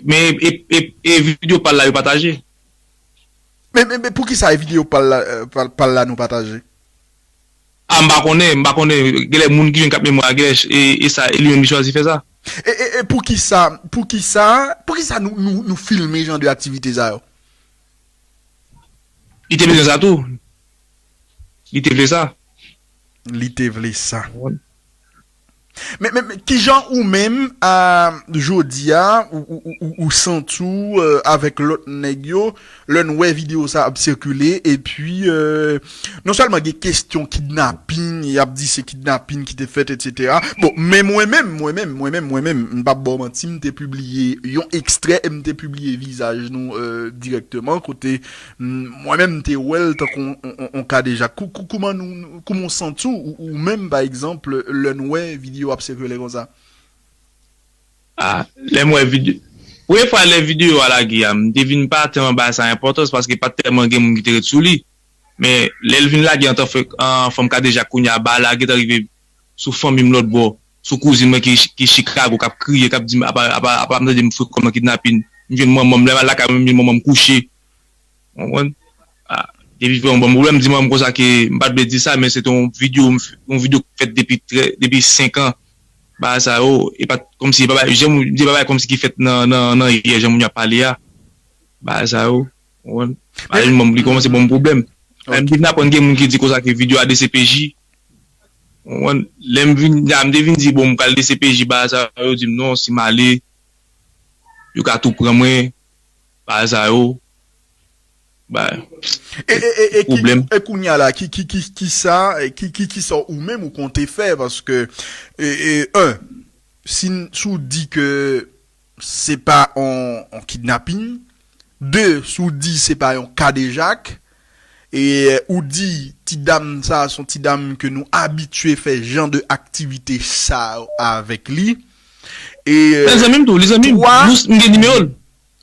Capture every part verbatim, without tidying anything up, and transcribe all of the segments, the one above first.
Men e, e, e videyo pa l la yo pataje. Men, men, men poukisa e videyo pa l la, euh, pa l- pa l la nou pataje? A, m pa konnen, m pa konnen. Genlè moun ki jwenn kat memwa, genlè e, e sa, e li menm li chwazi fè sa. E, e, e poukisa, poukisa, poukisa nou, nou, nou filme jan de aktivite sa yo? Li te bezwen sa tou. Li te vle sa. Li te vle sa. Men, men, men kijan ou menm, a, jodi a, ou, ou, ou, ou, ou santi w, euh, avèk lòt nèg yo, lè n wè videyo sa ap sikile, epi, euh, non sèlman gen kesyon kidnapin, y ap di se kidnapin ki te fèt, etsetera. Bon, men mwen menm, mwen menm, mwen menm, mwen menm, m p ap ba w manti, m te pibliye yon ekstrè, e m te pibliye vizaj nou, euh, dirèkteman, kote, m, mwen menm, m te wè l tankou on, on, on, on kadejak. Kou-, kou-, kouman nou, nou, kouman w santi w, ou, ou menm, pa egzanp, lè n wè videyo ap sikile konsa? A, lè m wè videyo, premye fwa lè videyo a lage a, m te vin pa tèlman bay sa enpòtans paske pa t tèlman gen moun ki te ret sou li. Men lè l vin lage antan fè, an fòm kadejak kounye a, bagay la gentan rive sou fanmi m lòt bò, sou kouzin mwen ki, ki Chicago, k ap kriye, k ap di m, apa, apa, apa m tande m frekòm nan kidnapin. M jwenn manman m, lè m al lakay mwen, m jwenn manman m kouche. Ou konprann? A, depi fè yon bon pwoblèm, m di manman m konsa ke m pa t vle di sa, men se te yon videyo, m f- yon videyo k fèt depi trè, depi senk an. Bagay sa yo, e pa t kòmsi, e pa bagay, jan m di, e pa bagay kòmsi ki fèt nan, nan, nan yè, jan moun yo ap pale a. Bagay sa yo, ou konprann? Bagay manm li kòmanse ban m pwoblèm. Lè m te vin aprann gen moun ki di konsa ke videyo a D C P J. Ou konprann? Lè m vin, lè m te vin di, bon, m pral D C P J, bagay sa yo, yo di m non, si m ale, yo ka tou pran mwen, bagay sa yo. Bagay. E, e, e, e, ki, e kounye a la, ki, ki, ki, ki sa, e, ki, ki, ki sa ou menm ou konte fè? Paske, e, e, un, si, n- si w di ke se pa on, on kidnapin, de, si w di se pa yon kadejak, e ou di ti dam sa, se yon ti dam ke nou abitye fè jan de aktivite sa avèk li. E, Li zanmi m tou, li zanmi m. Twa, nou, m gen nimewo l.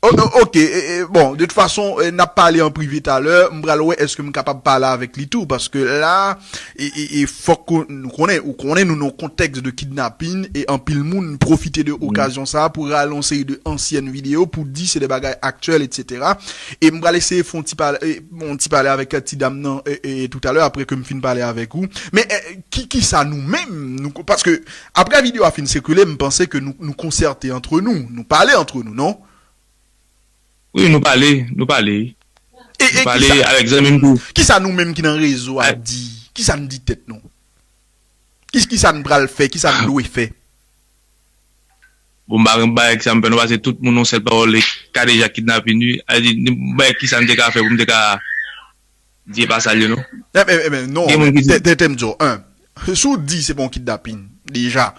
O- o- Ok, e, e, bon, de tout fason, e, n ap pale an prive talè. M pral wè èske m kapab pale avèk li tou, paske la, e, e, e fòk ou- nou konnen, ou konnen nou nan yon kontèks de kidnapin, e anpil moun pwofite de okazyon sa a pou rale yon seri de ansyèn videyo pou di se de bagay aktyèl, etsetera. E m pral eseye fè yon ti pale, e, yon ti pale avèk ti dam nan, e, e, toutalè, apre ke m fin pale avèk ou. Men, e, ki, ki sa nou menm, nou, paske apre videyo a fin sikile, m panse ke nou, nou konsète antre nou, nou pale antre nou, non? Wi, nou pale, nou pale. E, e Nou pale kisa, avèk zanmi m tou. Kisa nou menm ki nan rezo a di? Kisa n di tèt nou? Ki, kisa n pral fè? Kisa n dwe fè? Bon, m pa renmen bagay sa m fè non, paske tout moun yon sèl pawòl, e kadejak, kidnapin, wi. A di, ni bagay kisa n te ka fè pou m te ka di e pa sa l ye non. Ebyen, ebyen, non, Gen moun ki di- tè- tè- tè m di w, un, si w di se pa yon kidnapin, deja.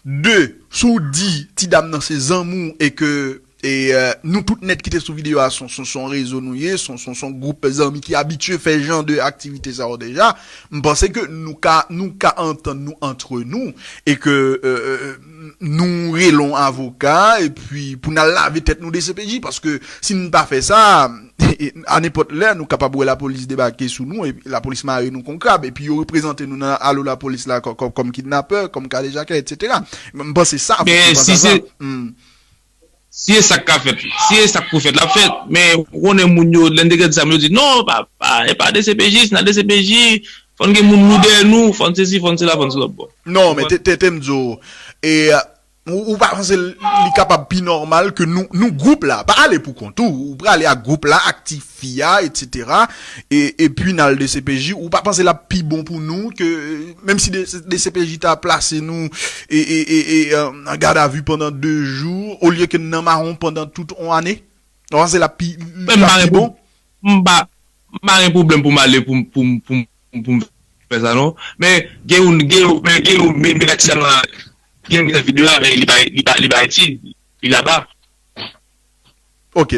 De, si w di ti dam nan se zanmi w e ke e, euh, nou tout nèt ki te sou videyo a, se yon, se yon, se yon rezo nou ye, se yon, se yon, se yon gwoup zanmi ki abitye fè jan de aktivite sa yo deja. M panse ke nou ka, nou ka antann nou antre nou e ke, euh, euh, nou rele yon avoka epi pou n al lave tèt nou D C P J, paske si n pa fè sa, a nenpòt lè, nou kapab wè lapolis debake sou nou, epi lapolis mare nou kon krab, epi yo reprezante nou nan alo lapolis la kò- kò- kòm kidnapè, kòm kadejakè, etsetera. M panse sa, fòk Men nou si panse se sa. Hmm. Si e sa k ka fèt, si e sa k pou fèt, l ap fèt. Men ou konnen moun yo, lè n te gad sa, yo di, non, pa, pa, e pa D C P J, si n al D C P J, fò n gen moun nou dèyè nou, fò n sesi, fò n sela, fò n sou lòt bò. Non, men te, te, te m di w, e, ou, ou pa panse li kapab pi nòmal ke nou, nou gwoup la, pa ale pou kont ou, ou prale ak gwoup la, ak ti fi a, etsetera, e, epi n al D C P J, ou pa panse l ap pi bon pou nou ke, menm si D C P J ta plase nou e, e, e, e, euh, an gadavi pandan de jou, olye ke n nan mawon pandan tout on ane? Ou panse l ap pi, li Men m ap pa pi gen bon? pwob- m pa, m pa gen pwoblèm pou m ale pou m, pou m, pou m, pou m fè sa non. Men gen yon, gen yon, men gen yon, men, men ti dam nan, gen yon videyo la, men li pa, li pa, li pa itil, li laba. Ok.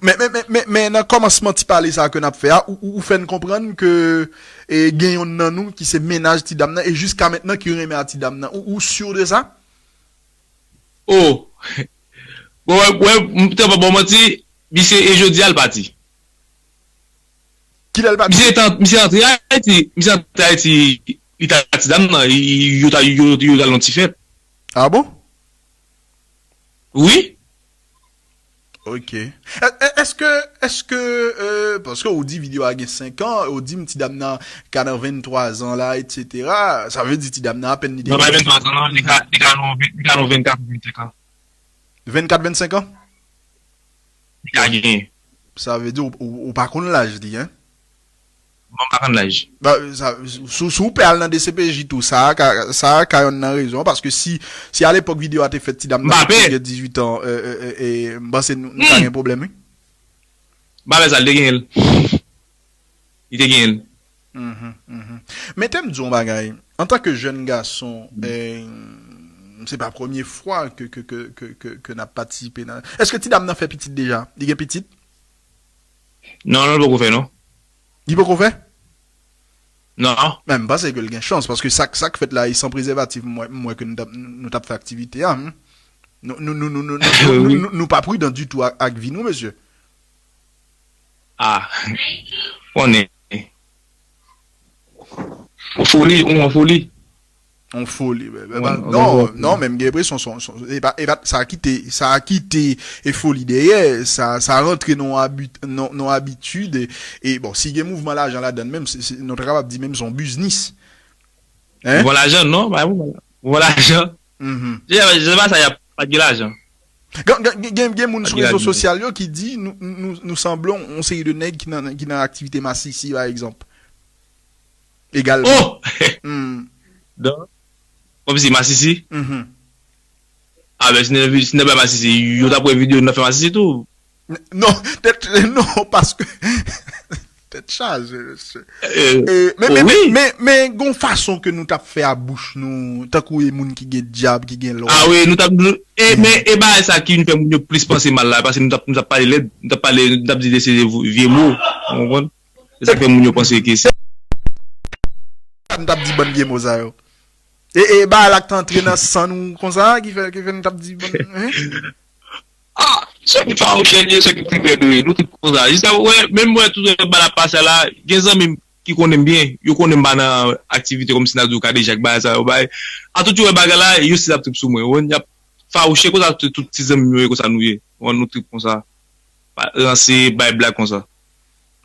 Men, men, men, men, men nan kòmansman ti pale sa ke n ap fè a, ou, ou, ou fè n konprann ke e, gen yonn nan nou ki se mennaj ti dam nan e jiska mentnan ki renmen a ti dam nan. Ou, ou si de sa? Oh! Bon, wè, wè, m te pa ba w manti, misye e jodi a l pati. Kilè l pati? Misye te, misye antre Ayiti, misye antre Ayiti, li t ak ti dam nan, li, yo ta, yo, yo t al nan ti fèt. Ah bon? Wi. Ok. È- è- Èske, èske, euh, paske ou di videyo a gen senk an, ou di m ti dam nan ka nan venntwa zan la, etsetera. Sa vle di ti dam nan apèn li te Non, pa gen venntwa zan, non, li ka, li ka nan, li ka nan vennkat, vennsenk an. Vennkat, vennsenk an? Li ka genyen. Sa vle di ou, ou, ou pa konn laj li, en? Bon, m pa konn laj. Ba, sa, si, si w pè al nan D C P J tou, sa a ka, sa a ka yonn nan rezon, paske si, si alepòk videyo a te fèt, ti dam nan te gen dizuit an, e, e, e, e, m panse nou, nou ka gen pwoblèm, wi. M pa pè sa, li te genyen l. Li te genyen l. Mhm, mhm. Men te m di w yon bagay, antanke jèn gason, eh, se pa premye fwa ke, ke, ke, ke, ke, ke n ap patisipe nan. Èske ti dam nan fè pitit deja? Li gen pitit? Non, non, l poko fè, non. Li poko fè? Non. Men m panse ke l gen chans, paske sa, sa k fèt la, e san prezèvatif, m wè, m wè ke nou t ap, nou t ap fè aktivite a, hmm. Nou, nou, nou, nou, nou, nou, nou, nou, nou, nou pa pridan ditou ak, ak vi nou, mesye. Ah, konnen. On foli, on foli. On foli, bè, bè, bè, non, non, men m gen enpresyon son, son, e pa, e pa, sa kite, sa kite e foli dèyè, sa, sa rantre nan yon abi-, nan, nan yon abitid, e, e bon, si gen mouvman lajan ladan l, menm, se, se, nou ta kapab di menm se yon biznis. Hein? Mouvman lajan, non, pa mouvman, mouvman lajan. Mhm. Se, se pa sa, y ap, pa gen lajan. Gen, gen, gen, gen, gen moun sou rezo sosyal yo ki di nou, nou, nou sanble yon seri de nèg ki nan, ki nan aktivite masisi, pa egzanp. Egalman. Oh! Hmm. Donk, kòmsi masisi? Mhm. Ah, ben, si nèg, si nèg pa masisi, yo t ap wè videyo n ap fè masisi tou. Non, tèt, non, paske, tèt chaje, mesye. Eh, eh, men, oh, men, wi. Men, men, men, gon fason ke nou t ap fè a bouch nou, tankou e moun ki gen dyab, ki gen lwa. Ah wi, nou t ap, nou, e, men, e bagay sa ki vin fè moun yo plis panse mal la, paske nou t ap, nou t ap pale lèd, nou t ap pale, nou t ap di de se vye mo, ou konprann? Se sa k fè moun yo panse ke se. Nou t ap di bann vye mo sa yo. E, e, bagay la k t antre nan san nou konsa, ki fè, ki fè nou t ap di bann, hein? Ah, se ki fawouchè li ye, se ki tripè nou ye, nou tout konsa. Jis a, wè, menm mwen, tout bagay la pase la, gen zanmi m ki konnen m byen, yo konnen m pa nan aktivite kòmsi n a di w kadejak, bagay sa yo, bagay. A tout yo wè bagay la, yo still ap trip sou mwen, w konprann? Y ap fawouche konsa, tout, tout ti zanmi m yo ye konsa nou ye. W konprann? Nou trip konsa. Pa ranse, bay blag konsa.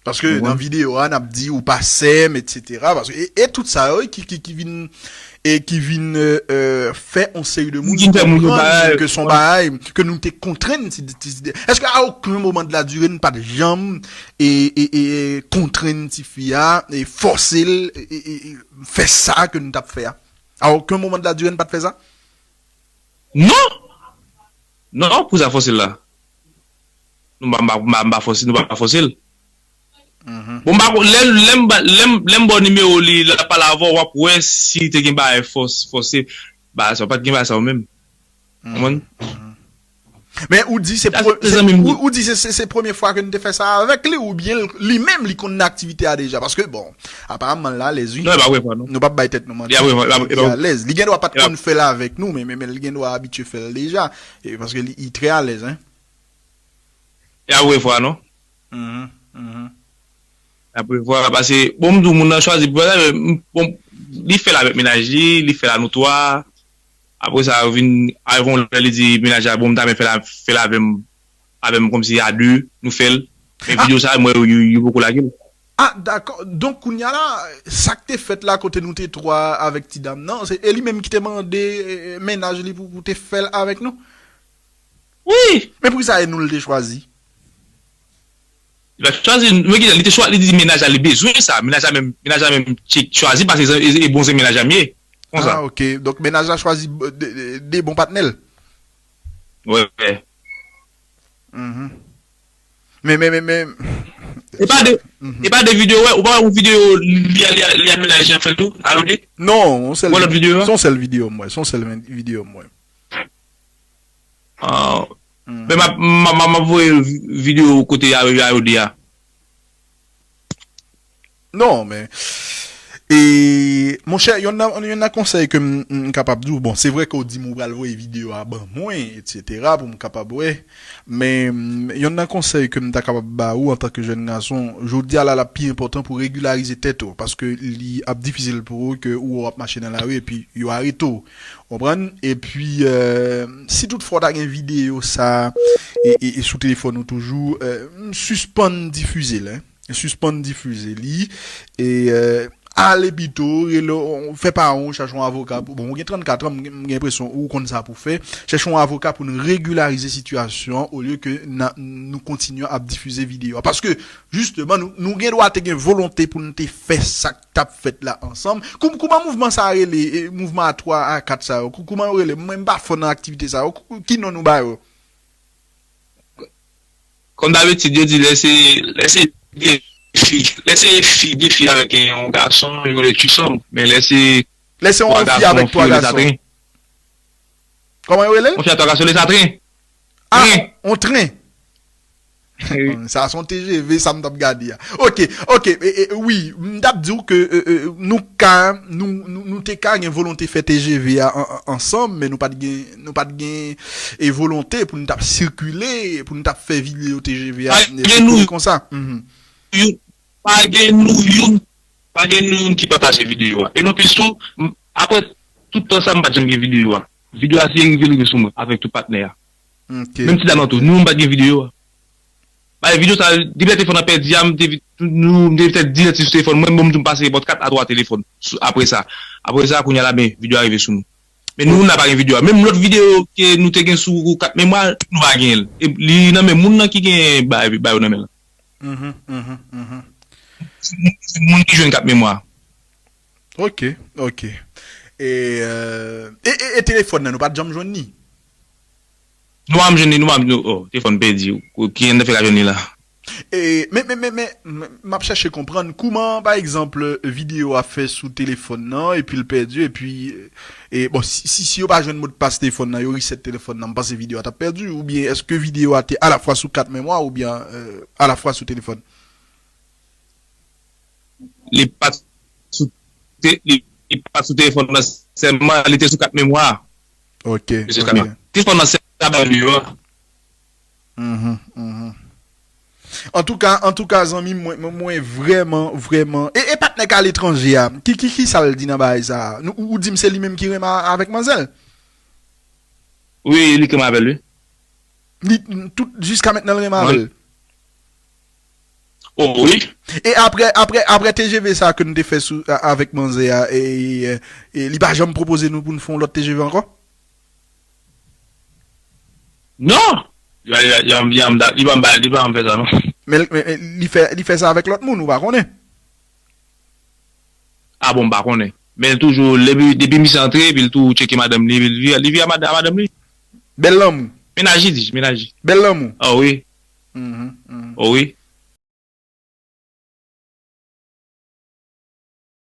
Paske nan videyo a, n ap di ou pa sè m, etsetera. Paske, e, e tout sa yo ki, ki, ki vin, e ki vin, euh, euh, fè yon seri de moun konprann ke se yon bagay ke nou te kontrenn ti, ti, ti, èske a okenn moman de la dire n pa t janm e, e, e, e kontrenn tifi a, e fòse l, e, e, e, e fè sa ke nou t ap fè a? A okenn moman de la dire n pa t fè sa? Non! Non, pou sa fòse l la. Nou pa, m pa, m pa, m pa fòse, nou pa fòse l. Mhm. Bon, m pa ko-, lè, lè m ba, lè m, lè m ba w nimewo li, l ap pale avè w, w ap wè si te gen bagay fòs, fòse, bagay sa, pa t gen bagay sa yo menm. Konprann? Mhm. Men ou di se, ou, ou di se, se, se premye fwa ke nou te fè sa avèk li, oubyen li menm li konn nan aktivite a deja? Paske, bon, aparamman, l alèz, wi. Non, e pa premye fwa, non. Nou p ap bay tèt nou manti. Li alèz. Li gen dwa pa t konn fè l avèk nou, men, men, men li gen dwa abitye fè l deja. E paske li, li trè alèz, hein. E pa premye fwa, non. Mhm, mhm. E pa premye fwa, paske, bon, m di w, moun nan chwazi pou fè sa, men, bon, li fè l avèk mennaj li, li fè l a nou twa. Apre sa, yo vin, arive yon lè, li di mennaj la, bon, m ta renmen fè l a, fè l avè m, avè m kòmsi a de, nou fè l. Men videyo sa, m wè yo, yo, yo poko lage l. Ah, dakò. Donk, kounye a la, sa k te fèt la, kote nou te twa avèk ti dam nan, se, e li menm ki te mande, eh, mennaj li pou, pou te fè l avèk nou? Wi! Men poukisa e nou l te chwazi? Li pa t chwazi, men ki li te chwa-, li di mennaj la, li bezwen sa. Mennaj la menm, mennaj la menm chwazi, paske e, e bon zanmi mennaj la m ye. Konsa. Ah, ok. Donk, mennaj la chwazi de, de, de bon patnè l. Wi, wi. Mhm. Men, men, men, men. E pa de, e pa de videyo, wè, ou pa wè yon videyo, li a, li a, li a mennaj li ap fè l tou, alò de? Non, yon sèl, se yon sèl videyo m wè, se yon sèl videyo m wè. Ah. Mhm. Men m ap, m ap, m ap, m ap voye vi-, videyo kote a, a yo de a. Non, men, E, monchè, yonn nan, yonn nan konsèy ke m, m kapab di w, bon, se vre ke w di m ou pral voye videyo a ban mwen, etsetera, pou m kapab wè, men, mm, yonn nan konsèy ke m ta kapab ba ou antanke jèn gason, jodi a la, l ap pi enpòtan pou w regilarize tèt ou, paske li ap difisil pou ou ke ou wè w ap mache nan lari epi yo arete w, w konprann? Epi, euh, si toutfwa w ta gen videyo sa, e, e, e sou telefòn ou toujou, euh, sispann difize l, hein. Sispann difize li, e, euh, ale pito, rele, fè paran w, chache yon avoka pou, bon, ou gen trannkat an, m gen, m gen enpresyon ou konn sa pou fè, chache yon avoka pou nou regilarize sitiyasyon an, olye ke na, nou kontinye ap difize videyo a. Paske, jisteman, nou, nou gen dwa te gen volonte pou nou te fè sa k t ap fèt la ansanm. Kou-, kouman mouvman sa a rele, e, mouvman a twa a kat sa yo? Kou-, kouman yo rele? Mwen, m pa fò nan aktivite sa yo. Kou-, ki non nou ba yo? Kòm dabitid, yo di lè se, lè se de fi, lè se fi, de fi avèk yon gason, yo rele threesome. Men lè se Lè se yon fi avèk twa gason. Kòman yo rele l? Yon fi a twa gason, yo rele sa tren. Ah, on tren. Sa se yon T G V sa m t ap gade a. Ok, ok, e, e, wi, m t ap di w ke e, e, nou ka, nou, nou, nou te ka gen volonte fè T G V a an, an, ansanm, men nou pa t gen, nou pa t gen e volonte pou nou t ap sikile, pou nou t ap fè videyo T G V a sikile konsa. Pa gen nou youn, pa gen nou youn ki pataje videyo a. E non plis tou, apre tout tan sa m pa t janm gen videyo a. Videyo a se rive rive sou mwen avèk tout patnè a. Menm ti dam nan tou, nou menm pa t gen videyo a. Bay videyo sa, depi lè telefòn nan pèdi a, m te, nou, m te fè dis lè sou telefòn mwen, bon, m di m pase nenpòt kat a twa telefòn apre sa. Apre sa, kounye a la, ben, videyo a rive sou nou. Men nou menm la pa gen videyo a. Menm lòt videyo ke nou te gen sou kat memwa, nou pa genyen l. E li nan men moun nan ki gen bagay yo nan men l. Se moun ki jwenn kat memwa. Ok, ok. E, euh, e, e, e telefòn nan, nou pa t janm jwenn li? Nou pa janm jwenn li, nou pa janm, oh, telefòn pèdi. Ki jan n fè ka jwenn li la? E, men, men, men, men, m ap chèche konprann kouman, pa egzanp, videyo a fè sou telefòn nan, epi l pèdi, epi, e, bon, si, si, si yo pa jwenn modpas telefòn nan, yo reset telefòn nan, m panse videyo a t ap pèdi, oubyen èske videyo a te alafwa sou kat memwa, oubyen, euh, alafwa sou telefòn? Li pa t sou, li, li pa t sou telefòn nan sèlman, li te sou kat memwa. Ok, ok. Telefòn nan sèlman, ta bay li yo. Antouka, antouka, zanmi m, mwen, mwen vrèman, vrèman. E, e patnè k aletranje a, ki, ki, ki sa l di nan bagay sa a? Ou, ou di m se li menm ki renmen avèk manzèl? Wi, li k renmen avè l, wi. Li, tout, jiska mentnan, l renmen avè l? Oh, wi. E apre, apre, apre T G V sa ke nou te fè sou, avèk manzè a, e, e, e li pa janm pwopoze nou pou n fè yon lòt T G V ankò? Non! Li pa janm, li pa janm fè sa, non. Men, men, men li fè, li fè sa avèk lòt moun, ou pa konnen? Ah bon, m pa konnen. Men l toujou, depi, depi misye antre, epi l tou tcheke madanm li, epi li, li viv a mad-, a madanm li. Bèl lanmou. Mennaj li, di, mennaj li. Bèl lanmou. Oh wi. Mhm, mhm. Oh wi.